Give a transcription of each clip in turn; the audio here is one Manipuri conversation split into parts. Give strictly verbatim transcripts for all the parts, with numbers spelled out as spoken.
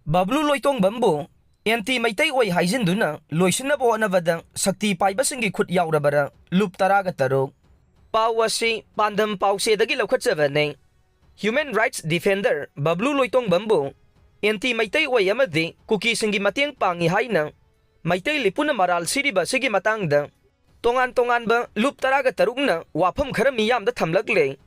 ꯕꯕ꯭ꯂꯨ ꯂꯣꯏꯇꯣꯡꯕꯝꯕꯨ ꯑꯦꯟꯇꯤ ꯃꯩꯇꯩ ꯑꯣꯏ ꯍꯥꯏꯖꯤꯟꯗꯨꯅ ꯂꯣꯏꯁꯤꯟꯅꯕ ꯍꯣꯠꯅꯕꯗ ꯁꯛꯇꯤ ꯄꯥꯏꯕꯁꯤꯡꯒꯤ ꯈꯨꯠ ꯌꯥꯎꯔꯕꯔꯥ? ꯂꯨꯞ ꯇꯔꯥꯒ ꯇꯔꯨꯛ꯫ ꯄꯥꯎ ꯑꯁꯤ ꯄꯥꯟꯗꯝ ꯄꯥꯎꯆꯦꯗꯒꯤ ꯂꯧꯈꯠꯆꯕꯅꯤ꯫ ꯍ꯭ꯌꯨꯃꯦꯟ ꯔꯥꯏꯠꯁ ꯗꯤꯐꯦꯟꯗꯔ ꯕꯕ꯭ꯂꯨ ꯂꯣꯏꯇꯣꯡꯕꯝꯕꯨ ꯑꯦꯟꯇꯤ ꯃꯩꯇꯩ ꯑꯣꯏ ꯑꯃꯗꯤ ꯀꯨꯀꯤꯁꯤꯡꯒꯤ ꯃꯇꯦꯡ ꯄꯥꯡꯏ ꯍꯥꯏꯅ ꯃꯩꯇꯩ ꯂꯤꯄꯨꯅ ꯃꯔꯥꯜ ꯁꯤꯔꯤꯕ ꯑꯁꯤꯒꯤ ꯃꯇꯥꯡꯗ ꯇꯣꯉꯥꯟ ꯇꯣꯉꯥꯟꯕ ꯂꯨꯞ ꯇꯔꯥꯒ ꯇꯔꯨꯛꯅ ꯋꯥꯐꯝ ꯈꯔ ꯃꯤꯌꯥꯝꯗ ꯊꯝꯂꯛꯂꯦ꯫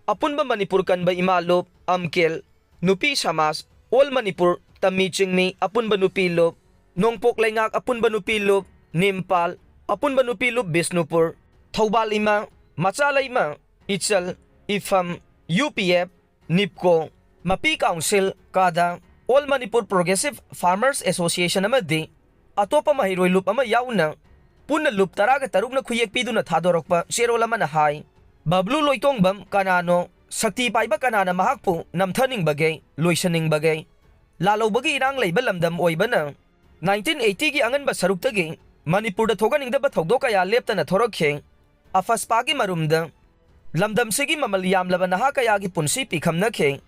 ꯑꯄꯨꯟꯕ ꯃꯅꯤꯄꯨꯔ ꯀꯟꯕ ꯏꯃꯥ ꯂꯨꯞ, ꯑꯝꯀꯦꯜ, ꯅꯨꯄꯤ ꯁꯃꯥꯖ, ꯑꯣꯜ ꯃꯅꯤꯄꯨꯔ, ꯇꯝꯃꯤ ꯆꯤꯡꯃꯤ, ꯑꯄꯨꯟꯕ ꯅꯨꯄꯤ ꯂꯨꯞ, ꯅꯣꯡꯄꯣꯛ ꯂꯩꯉꯥꯛ, ꯑꯄꯨꯟꯕ ꯅꯨꯄꯤ ꯂꯨꯞ, ꯅꯤꯝꯄꯥꯜ, ꯑꯄꯨꯟꯕ ꯅꯨꯄꯤ ꯂꯨꯞ, ꯕꯤꯁꯅꯨꯄꯨꯔ, ꯊꯧꯕꯥꯜ ꯏꯃꯥ, ꯃꯆꯥ ꯂꯩꯃ, ꯏꯆꯜ, ꯏꯐꯝ, ꯌꯨ ꯄꯤ ꯑꯦꯐ, ꯅꯤꯞꯀꯣ, ꯃꯄꯤ ꯀꯥꯎꯟꯁꯤꯜ, ꯀꯥꯗꯥ, all Manipur progressive farmers association ꯑꯃꯗꯤ ꯑꯇꯣꯞꯄ ꯃꯍꯩꯔꯣꯏ ꯂꯨꯞ ꯑꯃ ꯌꯥꯎꯅ ꯄꯨꯟꯅ ꯂꯨꯞ ꯇꯔꯥꯒ ꯇꯔꯨꯛꯅ ꯈꯨꯌꯦꯛ ꯄꯤꯗꯨꯅ ꯊꯥꯗꯣꯔꯛꯄ ꯆꯦꯔꯣꯜ ꯑꯃꯅ ꯍꯥꯏ, ꯕꯕ꯭ꯂꯨ ꯂꯣꯏꯇꯣꯡꯕꯝ ꯀꯅꯥꯅꯣ? ꯁꯛꯇꯤ ꯄꯥꯏꯕ ꯀꯅꯥꯅ ꯃꯍꯥꯛꯄꯨ ꯅꯝꯊꯅꯤꯡꯕꯒꯦ, ꯂꯣꯏꯁꯤꯟꯅꯤꯡꯕꯒꯦ? ꯂꯥꯜꯍꯧꯕꯒꯤ ꯏꯔꯥꯡ ꯂꯩꯕ ꯂꯝꯗꯝ ꯑꯣꯏꯕꯅ ꯅꯥꯏꯟꯇꯤꯟ ꯑꯩꯠꯇꯤꯒꯤ ꯑꯉꯟꯕ ꯁꯔꯨꯛꯇꯒꯤ ꯃꯅꯤꯄꯨꯔꯗ ꯊꯣꯛꯍꯟꯅꯤꯡꯗꯕ ꯊꯧꯗꯣꯛ ꯀꯌꯥ ꯂꯦꯞꯇꯅ ꯊꯣꯔꯛꯈꯤ꯫ ꯑꯐꯁꯄꯥꯒꯤ ꯃꯔꯨꯝꯗ ꯂꯝꯗꯝꯁꯤꯒꯤ ꯃꯃꯜ ꯌꯥꯝꯂꯕ ꯅꯍꯥ ꯀꯌꯥꯒꯤ ꯄꯨꯟꯁꯤ ꯄꯤꯈꯝꯅꯈꯤ꯫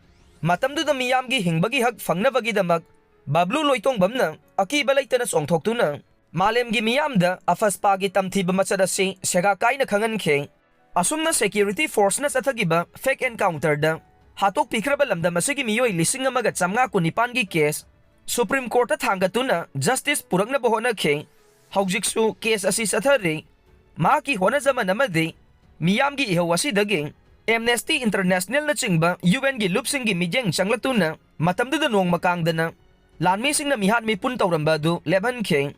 ꯃꯇꯝꯗꯨꯗ ꯃꯤꯌꯥꯝꯒꯤ ꯍꯤꯡꯕꯒꯤ ꯍꯛ ꯐꯪꯅꯕꯒꯤꯗꯃꯛ ꯕꯕ꯭ꯂꯨ ꯂꯣꯏꯇꯣꯡꯕꯝꯅ ꯑꯀꯤꯕ ꯂꯩꯇꯅ ꯆꯣꯡꯊꯣꯛꯇꯨꯅ ꯃꯥꯂꯦꯝꯒꯤ ꯃꯤꯌꯥꯝꯗ ꯑꯐꯁꯄꯥꯒꯤ ꯇꯝꯊꯤꯕ ꯃꯆꯠ ꯑꯁꯤ ꯁꯦꯒꯥ ꯀꯥꯏꯅ ꯈꯪꯍꯟꯈꯤ꯫ ꯑꯁꯨꯝꯅ ꯁꯦꯀ꯭ꯌꯨꯔꯤꯇꯤ ꯐꯣꯔꯁꯅ ꯆꯠꯊꯈꯤꯕ ꯐꯦꯛ ꯑꯦꯟꯀꯥꯎꯟꯇꯔꯗ ꯍꯥꯠꯇꯣꯛꯄꯤꯈ꯭ꯔꯕ ꯂꯝꯗꯝ ꯑꯁꯤꯒꯤ ꯃꯤꯑꯣꯏ ꯂꯤꯁꯤꯡ ꯑꯃꯒ ꯆꯥꯝꯃꯉꯥ ꯀꯨꯟꯅꯤꯄꯥꯟꯒꯤ ꯀꯦꯁ ꯁꯨꯄ꯭ꯔꯤꯝ ꯀꯣꯔꯠꯇ ꯊꯥꯡꯒꯠꯇꯨꯅ ꯖꯁꯇꯤꯁ ꯄꯨꯔꯛꯅꯕ ꯍꯣꯠꯅꯈꯤ꯫ ꯍꯧꯖꯤꯛꯁꯨ ꯀꯦꯁ ꯑꯁꯤ ꯆꯠꯊꯔꯤ꯫ ꯃꯍꯥꯛꯀꯤ ꯍꯣꯠꯅꯖꯃꯟ ꯑꯃꯗꯤ ꯃꯤꯌꯥꯝꯒꯤ ꯏꯍꯧ ꯑꯁꯤꯗꯒꯤ ꯑꯦꯝꯅꯦꯁꯇꯤ ꯏꯟꯇꯔꯅꯦꯁꯅꯦꯜꯅꯆꯤꯡꯕ ꯌꯨ ꯑꯦꯟꯒꯤ ꯂꯨꯞꯁꯤꯡꯒꯤ ꯃꯤꯠꯌꯦꯡ ꯆꯪꯂꯛꯇꯨꯅ ꯃꯇꯝꯗꯨꯗ ꯅꯣꯡꯃ ꯀꯥꯡꯗꯅ ꯂꯥꯟꯃꯤꯁꯤꯡꯅ ꯃꯤꯍꯥꯠ ꯃꯤꯄꯨꯟ ꯇꯧꯔꯝꯕ ꯑꯗꯨ ꯂꯦꯞꯍꯟꯈꯤ꯫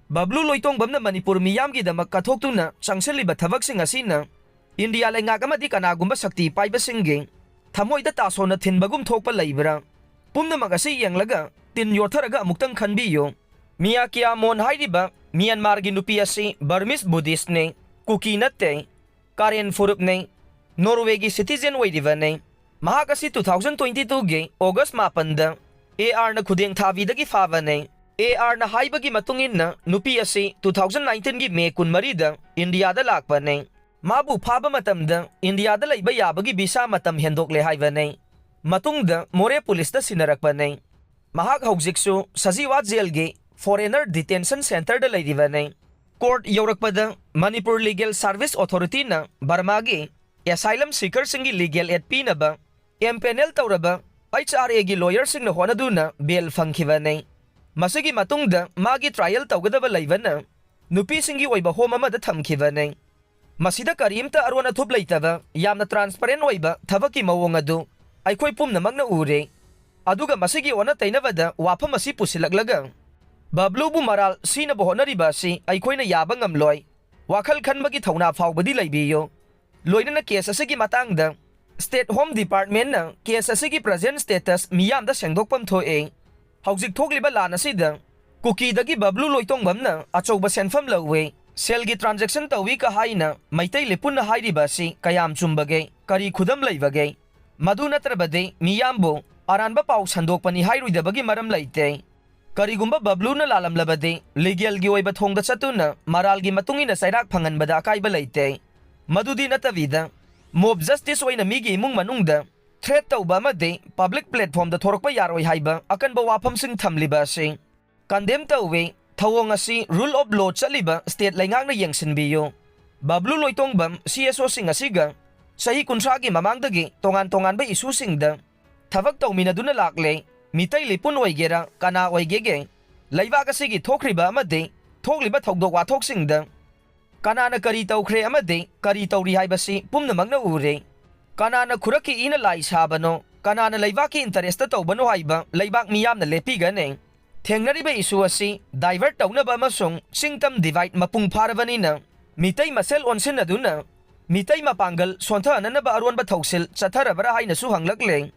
ꯕꯕ꯭ꯂꯨ ꯂꯣꯏꯇꯣꯡꯕꯝꯅ ꯃꯅꯤꯄꯨꯔ ꯃꯤꯌꯥꯝꯒꯤꯗꯃꯛ ꯀꯠꯊꯣꯛꯇꯨꯅ ꯆꯪꯁꯤꯜꯂꯤꯕ ꯊꯕꯛꯁꯤꯡ ꯑꯁꯤꯅ ꯏꯟꯗꯤꯌꯥ ꯂꯩꯉꯥꯛ ꯑꯃꯗꯤ ꯀꯅꯥꯒꯨꯝꯕ ꯁꯛꯇꯤ ꯄꯥꯏꯕꯁꯤꯡꯒꯤ ꯊꯃꯣꯏꯗ ꯇꯥꯁꯣꯟꯅ ꯊꯤꯟꯕꯒꯨꯝ ꯊꯣꯛꯄ ꯂꯩꯕ꯭ꯔꯥ? ꯄꯨꯝꯅꯃꯛ ꯑꯁꯤ ꯌꯦꯡꯂꯒ ꯇꯤꯟ ꯌꯣꯠꯊꯔꯒ ꯑꯃꯨꯛꯇꯪ ꯈꯟꯕꯤꯌꯨ꯫ ꯃꯤꯌꯥ ꯀꯤꯌꯥꯃꯣꯟ ꯍꯥꯏꯔꯤꯕ ꯃ꯭ꯌꯥꯟꯃꯥꯔꯒꯤ ꯅꯨꯄꯤ ꯑꯁꯤ ꯕꯔꯃꯤꯁ ꯕꯨꯙꯤꯁ꯭ꯠꯅꯤ, ꯀꯨꯀꯤ ꯅꯠꯇꯦ, ꯀꯥꯔꯦꯟ ꯐꯨꯔꯨꯞꯅꯤ, ꯅꯣꯔꯋꯦꯒꯤ ꯁꯤꯇꯤꯖꯦꯟ ꯑꯣꯏꯔꯤꯕꯅꯤ꯫ ꯃꯍꯥꯛ ꯑꯁꯤ ꯇꯨ ꯊꯥꯎꯖꯟ ꯇ꯭ꯋꯦꯟꯇꯤ ꯇꯨꯒꯤ ꯑꯣꯒꯁ ꯃꯥꯄꯟꯗ ꯑꯦ ꯑꯥꯔꯅ ꯈꯨꯗꯦꯡ ꯊꯥꯕꯤꯗꯒꯤ ꯐꯥꯕꯅꯤ꯫ ꯑꯦ ꯑꯥꯔꯅ ꯍꯥꯏꯕꯒꯤ ꯃꯇꯨꯡ ꯏꯟꯅ ꯅꯨꯄꯤ ꯑꯁꯤ ꯇꯨ ꯊꯥꯎꯖꯟ ꯅꯥꯏꯟꯇꯤꯟꯒꯤ ꯃꯦ ꯀꯨꯟꯃꯔꯤꯗ ꯏꯟꯗꯤꯌꯥꯗ ꯂꯥꯛꯄꯅꯤ꯫ ꯃꯥꯕꯨ ꯐꯥꯕ ꯃꯇꯝꯗ ꯏꯟꯗꯤꯌꯥꯗ ꯂꯩꯕ ꯌꯥꯕꯒꯤ ꯚꯤꯁꯥ ꯃꯇꯝ ꯍꯦꯟꯗꯣꯛꯂꯦ ꯍꯥꯏꯕꯅꯤ꯫ ꯃꯇꯨꯡꯗ ꯃꯣꯔꯦ ꯄꯨꯂꯤꯁꯇ ꯁꯤꯟꯅꯔꯛꯄꯅꯤ꯫ ꯃꯍꯥꯛ ꯍꯧꯖꯤꯛꯁꯨ ꯁꯖꯤꯋꯥ ꯖꯦꯜꯒꯤ ꯐꯣꯔꯦꯅꯔ ꯗꯤꯇꯦꯟꯁꯟ ꯁꯦꯟꯇꯔꯗ ꯂꯩꯔꯤꯕꯅꯤ꯫ ꯀꯣꯔꯠ ꯌꯧꯔꯛꯄꯗ ꯃꯅꯤꯄꯨꯔ ꯂꯤꯒꯦꯜ ꯁꯥꯔꯚꯤꯁ ꯑꯣꯊꯣꯔꯤꯇꯤꯅ ꯕꯔꯃꯥꯒꯤ ꯑꯦꯁꯥꯏꯂꯝ ꯁꯤꯀꯔꯁꯤꯡꯒꯤ ꯂꯤꯒꯦꯜ ꯑꯦꯗ ꯄꯤꯅꯕ ꯑꯦꯝꯄꯦꯅꯦꯜ ꯇꯧꯔꯕ ꯑꯩꯆ ꯑꯥꯔ ꯑꯦꯒꯤ ꯂꯣꯌꯔꯁꯤꯡꯅ ꯍꯣꯠꯅꯗꯨꯅ ꯕꯦꯜ ꯐꯪꯈꯤꯕꯅꯤ꯫ ꯃꯁꯤꯒꯤ ꯃꯇꯨꯡꯗ ꯃꯥꯒꯤ ꯇ꯭ꯔꯥꯏꯌꯦꯜ ꯇꯧꯒꯗꯕ ꯂꯩꯕꯅ ꯅꯨꯄꯤꯁꯤꯡꯒꯤ ꯑꯣꯏꯕ ꯍꯣꯝ ꯑꯃꯗ ꯊꯝꯈꯤꯕꯅꯤ꯫ ꯃꯁꯤꯗ ꯀꯔꯤꯝꯇ ꯑꯔꯣꯟ ꯑꯊꯨꯞ ꯂꯩꯇꯕ ꯌꯥꯝꯅ ꯇ꯭ꯔꯥꯟꯁꯄꯔꯦꯟ ꯑꯣꯏꯕ ꯊꯕꯛꯀꯤ ꯃꯑꯣꯡ ꯑꯗꯨ ꯑꯩꯈꯣꯏ ꯄꯨꯝꯅꯃꯛꯅ ꯎꯔꯦ꯫ ꯑꯗꯨꯒ ꯃꯁꯤꯒꯤ ꯑꯣꯟꯅ ꯇꯩꯅꯕꯗ ꯋꯥꯐꯝ ꯑꯁꯤ ꯄꯨꯁꯤꯜꯂꯛꯂꯒ ꯕꯕ꯭ꯂꯨꯕꯨ ꯃꯔꯥꯜ ꯁꯤꯅꯕ ꯍꯣꯠꯅꯔꯤꯕ ꯑꯁꯤ ꯑꯩꯈꯣꯏꯅ ꯌꯥꯕ ꯉꯝꯂꯣꯏ꯫ ꯋꯥꯈꯜ ꯈꯟꯕꯒꯤ ꯊꯧꯅꯥ ꯐꯥꯎꯕꯗꯤ ꯂꯩꯕꯤꯌꯨ꯫ ꯂꯣꯏꯅꯅ ꯀꯦꯁ ꯑꯁꯤꯒꯤ ꯃꯇꯥꯡꯗ ꯁ꯭ꯇꯦꯠ ꯍꯣꯝ ꯗꯤꯄꯥꯔꯠꯃꯦꯟꯅ ꯀꯦꯁ ꯑꯁꯤꯒꯤ ꯄ꯭ꯔꯖꯦꯟ ꯁ꯭ꯇꯦꯇꯁ ꯃꯤꯌꯥꯝꯗ ꯁꯦꯡꯗꯣꯛꯐꯝ ꯊꯣꯛꯑꯦ꯫ ꯍꯧꯖꯤꯛ ꯊꯣꯛꯂꯤꯕ ꯂꯥꯟ ꯑꯁꯤꯗ ꯀꯨꯀꯤꯗꯒꯤ ꯕꯕ꯭ꯂꯨ ꯂꯣꯏꯇꯣꯡꯕꯝꯅ ꯑꯆꯧꯕ ꯁꯦꯟꯐꯝ ꯂꯧꯋꯤ, ꯁꯦꯜꯒꯤ ꯇ꯭ꯔꯥꯟꯖꯦꯛꯁꯟ ꯇꯧꯏ ꯀ ꯍꯥꯏꯅ ꯃꯩꯇꯩ ꯂꯤꯄꯨꯟꯅ ꯍꯥꯏꯔꯤꯕ ꯑꯁꯤ ꯀꯌꯥꯝ ꯆꯨꯝꯕꯒꯦ? ꯀꯔꯤ ꯈꯨꯗꯝ ꯂꯩꯕꯒꯦ? ꯃꯗꯨ ꯅꯠꯇ꯭ꯔꯕꯗꯤ ꯃꯤꯌꯥꯝꯕꯨ ꯑꯔꯥꯟꯕ ꯄꯥꯎ ꯁꯟꯗꯣꯛꯄꯅꯤ ꯍꯥꯏꯔꯣꯏꯗꯕꯒꯤ ꯃꯔꯝ ꯂꯩꯇꯦ꯫ ꯀꯔꯤꯒꯨꯝꯕ ꯕꯕ꯭ꯂꯨꯅ ꯂꯥꯜꯂꯝꯂꯕꯗꯤ ꯂꯤꯒꯦꯜꯒꯤ ꯑꯣꯏꯕ ꯊꯣꯡꯗ ꯆꯠꯇꯨꯅ ꯃꯔꯥꯜꯒꯤ ꯃꯇꯨꯡ ꯏꯟꯅ ꯆꯩꯔꯥꯛ ꯐꯪꯍꯟꯕꯗ ꯑꯀꯥꯏꯕ ꯂꯩꯇꯦ꯫ ꯃꯗꯨꯗꯤ ꯅꯠꯇꯕꯤꯗ ꯃꯣꯕ ꯖꯁꯇꯤꯁ ꯑꯣꯏꯅ ꯃꯤꯒꯤ ꯏꯃꯨꯡ ꯃꯅꯨꯡꯗ ꯊ꯭ꯔꯦꯠ ꯇꯧꯕ ꯑꯃꯗꯤ ꯄꯕ꯭ꯂꯤꯛ ꯄ꯭ꯂꯦꯠꯐꯣꯝꯗ ꯊꯣꯔꯛꯄ ꯌꯥꯔꯣꯏ ꯍꯥꯏꯕ ꯑꯀꯟꯕ ꯋꯥꯐꯝꯁꯤꯡ ꯊꯝꯂꯤꯕ ꯑꯁꯤ ꯀꯟꯗꯦꯝ ꯇꯧꯏ꯫ ꯊꯧꯑꯣꯡ ꯑꯁꯤ ꯔꯨꯜ ꯑꯣꯐ ꯂꯣ ꯆꯠꯂꯤꯕ ꯁ꯭ꯇꯦꯠ ꯂꯩꯉꯥꯛꯅ ꯌꯦꯡꯁꯤꯟꯕꯤꯌꯨ꯫ ꯕꯕ꯭ꯂꯨ ꯂꯣꯏꯇꯣꯡꯕꯝ ꯁꯤ ꯑꯦꯁ ꯑꯣꯁꯤꯡ ꯑꯁꯤꯒ ꯆꯍꯤ ꯀꯨꯟꯊ꯭ꯔꯥꯒꯤ ꯃꯃꯥꯡꯗꯒꯤ ꯇꯣꯉꯥꯟ ꯇꯣꯉꯥꯟꯕ ꯏꯁꯨꯁꯤꯡꯗ ꯊꯕꯛ ꯇꯧꯃꯤꯟꯅꯗꯨꯅ ꯂꯥꯛꯂꯦ꯫ ꯃꯤꯇꯩ ꯂꯤꯄꯨꯟ ꯑꯣꯏꯒꯦꯔꯥ ꯀꯅꯥ ꯑꯣꯏꯒꯦꯒꯦ, ꯂꯩꯕꯥꯛ ꯑꯁꯤꯒꯤ ꯊꯣꯛꯈ꯭ꯔꯤꯕ ꯑꯃꯗꯤ ꯊꯣꯛꯂꯤꯕ ꯊꯧꯗꯣꯛ ꯋꯥꯊꯣꯛꯁꯤꯡꯗ ꯀꯅꯥꯅ ꯀꯔꯤ ꯇꯧꯈ꯭ꯔꯦ ꯑꯃꯗꯤ ꯀꯔꯤ ꯇꯧꯔꯤ ꯍꯥꯏꯕꯁꯤ ꯄꯨꯝꯅꯃꯛꯅ ꯎꯔꯦ꯫ ꯀꯅꯥꯅ ꯈꯨꯔꯛꯀꯤ ꯏꯅ ꯂꯥꯏ ꯁꯥꯕꯅꯣ, ꯀꯅꯥꯅ ꯂꯩꯕꯥꯛꯀꯤ ꯏꯟꯇꯔꯦꯁꯇ ꯇꯧꯕꯅꯣ ꯍꯥꯏꯕ ꯂꯩꯕꯥꯛ ꯃꯤꯌꯥꯝꯅ ꯂꯦꯞꯄꯤꯒꯅꯤ꯫ ꯊꯦꯡꯅꯔꯤꯕ ꯏꯁꯨ ꯑꯁꯤ ꯗꯥꯏꯚꯔꯠ ꯇꯧꯅꯕ ꯑꯃꯁꯨꯡ ꯆꯤꯡ ꯇꯝ ꯗꯤꯚꯥꯏꯠ ꯃꯄꯨꯡ ꯐꯥꯔꯕꯅꯤꯅ ꯃꯤꯇꯩ ꯃꯁꯦꯜ ꯑꯣꯟꯁꯤꯟꯅꯗꯨꯅ ꯃꯤꯇꯩ ꯃꯄꯥꯡꯒꯜ ꯁꯣꯟꯊꯍꯟꯅꯅꯕ ꯑꯔꯣꯟꯕ ꯊꯧꯁꯤꯜ ꯆꯠꯊꯔꯕ꯭ꯔꯥ ꯍꯥꯏꯅꯁꯨ ꯍꯪꯂꯛꯂꯦ꯫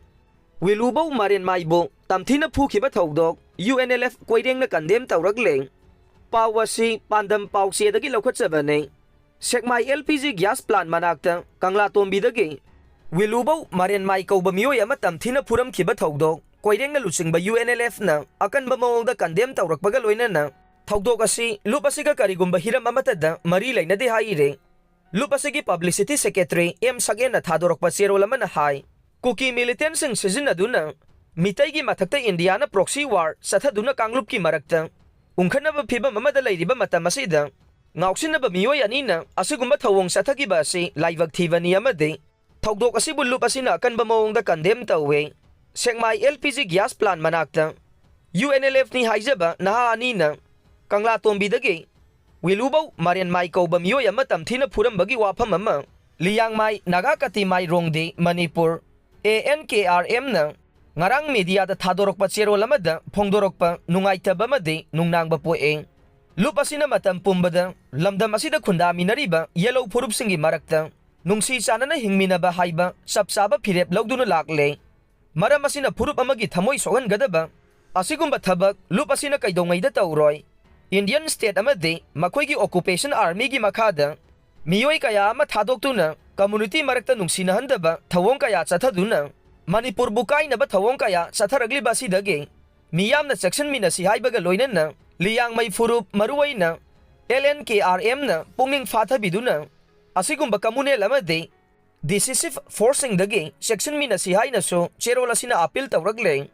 ꯋꯤꯂꯨꯕꯧ ꯃꯥꯔꯦꯟꯃꯥꯏꯕꯨ ꯇꯝꯊꯤꯅ ꯐꯨꯈꯤꯕ ꯊꯧꯗꯣꯛ ꯌꯨ ꯑꯦꯟ ꯑꯦꯜ ꯑꯦꯐ ꯀꯣꯏꯔꯦꯡꯅ ꯀꯟꯗꯦꯝ ꯇꯧꯔꯛꯂꯦ꯫ ꯄꯥꯎ ꯑꯁꯤ ꯄꯥꯟꯗꯝ ꯄꯥꯎꯆꯦꯗꯒꯤ ꯂꯧꯈꯠꯆꯕꯅꯤ꯫ Sekmai L P G gas plant ꯃꯅꯥꯛꯇ ꯀꯪꯂꯥꯇꯣꯝꯕꯤꯗꯒꯤ ꯋꯤꯂꯨꯕꯧ ꯃꯥꯔꯦꯟꯃꯥꯏ ꯀꯧꯕ ꯃꯤꯑꯣꯏ ꯑꯃ ꯇꯝꯊꯤꯅ ꯐꯨꯔꯝꯈꯤꯕ ꯊꯧꯗꯣꯛ ꯀꯣꯏꯔꯦꯡꯅ ꯂꯨꯆꯤꯡꯕ ꯌꯨ ꯑꯦꯟ ꯑꯦꯜ ꯑꯦꯐꯅ ꯑꯀꯟꯕ ꯃꯑꯣꯡꯗ ꯀꯟꯗꯦꯝ ꯇꯧꯔꯛꯄꯒ ꯂꯣꯏꯅꯅ ꯊꯧꯗꯣꯛ ꯑꯁꯤ ꯂꯨꯞ ꯑꯁꯤꯒ ꯀꯔꯤꯒꯨꯝꯕ ꯍꯤꯔꯝ ꯑꯃꯠꯇꯗ ꯃꯔꯤ ꯂꯩꯅꯗꯦ ꯍꯥꯏꯔꯦ꯫ ꯂꯨꯞ ꯑꯁꯤꯒꯤ ꯄꯕ꯭ꯂꯤꯁꯤꯇꯤ ꯁꯦꯀ꯭ꯔꯦꯇꯔꯤ ꯑꯦꯝ ꯁꯛꯍꯦꯟꯅ ꯊꯥꯗꯣꯔꯛꯄ ꯆꯦꯔꯣꯜ ꯑꯃꯅ ꯍꯥꯏ, ꯀꯨꯀꯤ ꯃꯤꯂꯤꯇꯦꯟꯁꯤꯡ ꯁꯤꯖꯤꯟꯅꯗꯨꯅ ꯃꯤꯇꯩꯒꯤ ꯃꯊꯛꯇ ꯏꯟꯗꯤꯌꯥꯅ proxy war ꯆꯠꯊꯗꯨꯅ ꯀꯥꯡꯂꯨꯞꯀꯤ ꯃꯔꯛꯇ ꯎꯪꯈꯠꯅꯕ ꯐꯤꯚꯝ ꯑꯃꯗ ꯂꯩꯔꯤꯕ ꯃꯇꯝ ꯑꯁꯤꯗ, ꯉꯥꯎꯁꯤꯟꯅꯕ ꯃꯤꯑꯣꯏ ꯑꯅꯤꯅ ꯑꯁꯤꯒꯨꯝꯕ ꯊꯧꯑꯣꯡ ꯆꯠꯊꯈꯤꯕ ꯑꯁꯤ ꯂꯥꯏꯕꯛ ꯊꯤꯕꯅꯤ ꯑꯃꯗꯤ ꯊꯧꯗꯣꯛ ꯑꯁꯤꯕꯨ ꯂꯨꯞ ꯑꯁꯤꯅ ꯑꯀꯟꯕ ꯃꯑꯣꯡꯗ condemn ꯇꯧꯋꯦ꯫ ꯁꯦꯛꯃꯥꯏ L P G gas plant ꯃꯅꯥꯛꯇ U N L F ꯅꯤ ꯍꯥꯏꯖꯕ ꯅꯍꯥ ꯑꯅꯤꯅ ꯀꯪꯂꯥꯇꯣꯡꯕꯤꯗꯒꯤ ꯋꯤꯂꯨꯕꯧ ꯃꯔꯦꯟꯃꯥꯏ ꯀꯧꯕ ꯃꯤꯑꯣꯏ ꯑꯃ ꯇꯝꯊꯤꯅ ꯐꯨꯔꯝꯕꯒꯤ ꯋꯥꯐꯝ ꯑꯃ Liangmai Naga ꯀꯇꯤꯃꯥꯏ ꯔꯣꯡꯗꯦ Manipur, A N K R M ꯅ ꯉꯔꯥꯡ ꯃꯦꯗꯤꯌꯥꯗ ꯊꯥꯗꯣꯔꯛꯄ ꯆꯦꯔꯣꯜ ꯑꯃꯗ ꯐꯣꯡꯗꯣꯔꯛꯄ ꯅꯨꯡꯉꯥꯏꯇꯕ ꯑꯃꯗꯤ ꯅꯨꯡꯅꯥꯡꯕ ꯄꯣꯛꯑꯦ꯫ ꯂꯨꯞ ꯑꯁꯤꯅ ꯃꯇꯝ ꯄꯨꯝꯕꯗ ꯂꯝꯗꯝ ꯑꯁꯤꯗ ꯈꯨꯟꯗꯥꯃꯤꯟꯅꯔꯤꯕ ꯌꯦꯜꯍꯧ ꯐꯨꯔꯨꯞꯁꯤꯡꯒꯤ ꯃꯔꯛꯇ ꯅꯨꯡꯁꯤ ꯆꯥꯟꯅꯅ ꯍꯤꯡꯃꯤꯟꯅꯕ ꯍꯥꯏꯕ ꯆꯞ ꯆꯥꯕ ꯐꯤꯔꯦꯞ ꯂꯧꯗꯨꯅ ꯂꯥꯛꯂꯦ꯫ ꯃꯔꯝ ꯑꯁꯤꯅ ꯐꯨꯔꯨꯞ ꯑꯃꯒꯤ ꯊꯃꯣꯏ ꯁꯣꯛꯍꯟꯒꯗꯕ ꯑꯁꯤꯒꯨꯝꯕ ꯊꯕꯛ ꯂꯨꯞ ꯑꯁꯤꯅ ꯀꯩꯗꯧꯉꯩꯗ ꯇꯧꯔꯣꯏ꯫ Indian state ꯑꯃꯗꯤ ꯃꯈꯣꯏꯒꯤ occupation army ꯒꯤ ꯃꯈꯥꯗ ꯃꯤꯑꯣꯏ ꯀꯌꯥ ꯑꯃ ꯊꯥꯗꯣꯛꯇꯨꯅ community ꯃꯔꯛꯇ ꯅꯨꯡꯁꯤꯅꯍꯟꯗꯕ ꯊꯧꯑꯣꯡ ꯀꯌꯥ ꯆꯠꯊꯗꯨꯅ ꯃꯅꯤꯄꯨꯔꯕꯨ ꯀꯥꯏꯅꯕ ꯊꯧꯑꯣꯡ ꯀꯌꯥ ꯆꯠꯊꯔꯛꯂꯤꯕ ꯑꯁꯤꯗꯒꯤ ꯃꯤꯌꯥꯝꯅ ꯆꯦꯛꯁꯤꯟꯃꯤꯟꯅꯁꯤ ꯍꯥꯏꯕꯒ ꯂꯣꯏꯅꯅ ꯂꯤꯌꯥꯡꯃꯩ ꯐꯨꯔꯨꯞ, ꯃꯔꯨꯑꯣꯏꯅ L N K R M ꯅ ꯄꯨꯛꯅꯤꯡ ꯐꯥꯊꯕꯤꯗꯨꯅ ꯑꯁꯤꯒꯨꯝꯕ communal ꯑꯃꯗꯤ decisive force ꯁꯤꯡꯗꯒꯤ ꯆꯦꯛꯁꯤꯟꯃꯤꯟꯅꯁꯤ ꯍꯥꯏꯅꯁꯨ ꯆꯦꯔꯣꯜ ꯑꯁꯤꯅ appeal ꯇꯧꯔꯛꯂꯦ꯫